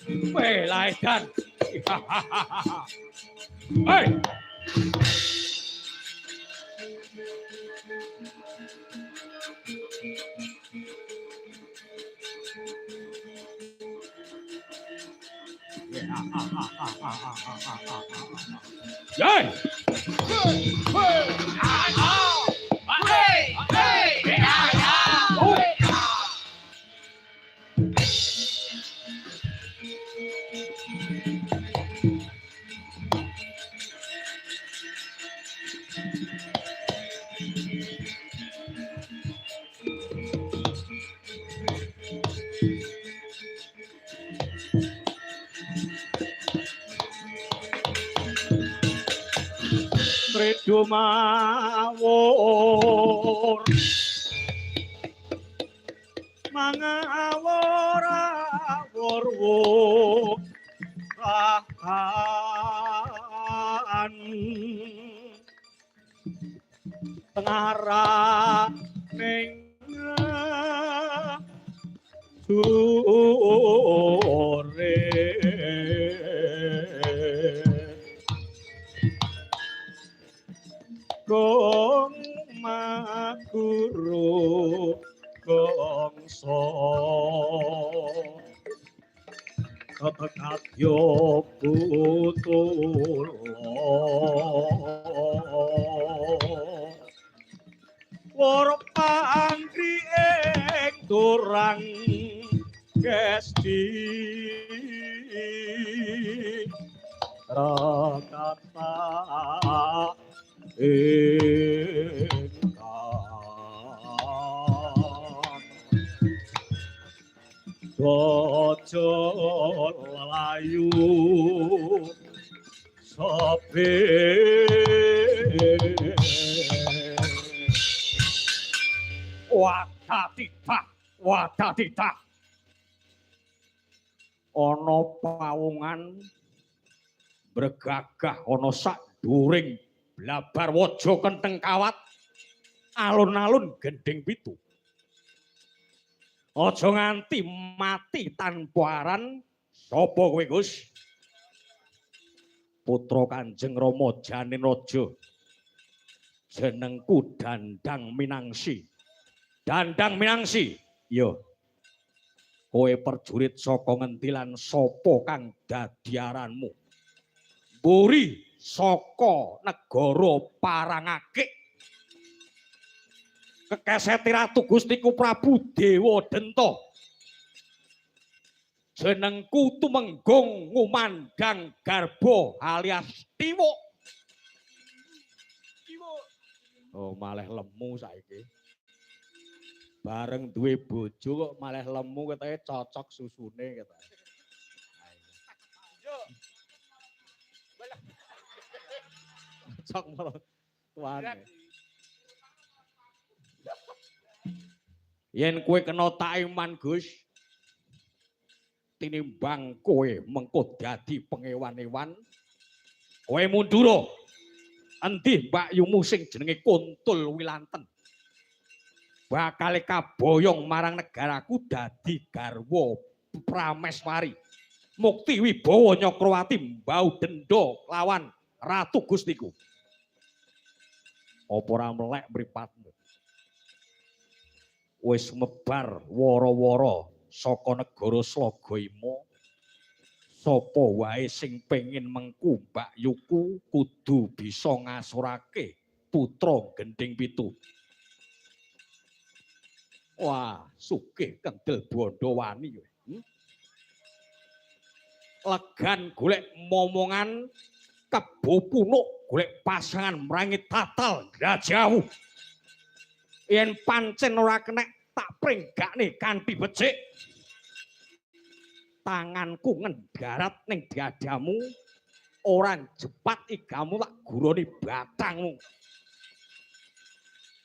Weh, laedan. Hei. Yey! Mawur mangawur awur wurahan tengara ning sore gong maguru gongso kekadyo butulo woro pangri ing turang gesti rakata ingkang bojo layu sope. Wadatitah wadatitah ana pawungan bregagah ana sak during blabar waja kenteng kawat alun-alun gending pitu. Aja nganti mati tanpa aran. Sapa kowe, Gus? Putra Kanjeng Rama Janin Raja. Jenengku Dandang Minangsi. Dandang Minangsi. Iya. Kowe perjurit saka ngendi lan sapa kang dadi aranmu? Mburi saka negara Parangakik. Kekeseti Ratu Gustiku Prabu Dewa Denta. Jenengku Tumenggung Ngumandang Garba alias Tiwuk. Oh, maleh lemu saiki. Bareng duwe bojo kok maleh lemu ketoke cocok susune ketoke. Cocok malah tuane. Yen kowe kena taiman, Gus, tinimbang kowe mengko dadi pengewan-ewan, kowe mundura. Endi mbakyumu sing jenenge Kuntul Wilanten? Bakale kaboyong marang negaraku dadi garwa Prameswari. Mukti Wibawa Nyakrawati mbau denda lawan Ratu Gustiku. Apa ora melek mripatmu? Wis mebar wara-wara saka negara Slagaima. Sapa wae sing pengin mengku mbakyuku kudu bisa ngasurake putra gending pitu. Wah, sugih kendel bondo wani kowe. Legan golek momongan kebo punuk golek pasangan mrangi tatal grajawu. Yen pancen ora kenek tak pringgakne kanthi becik. Tanganku ngendarat ning dadamu, ora jepat igamu tak guroni batangmu.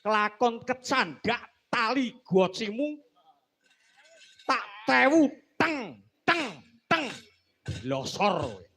Kelakon kecandak tali gocimu tak tewu teng teng teng losor.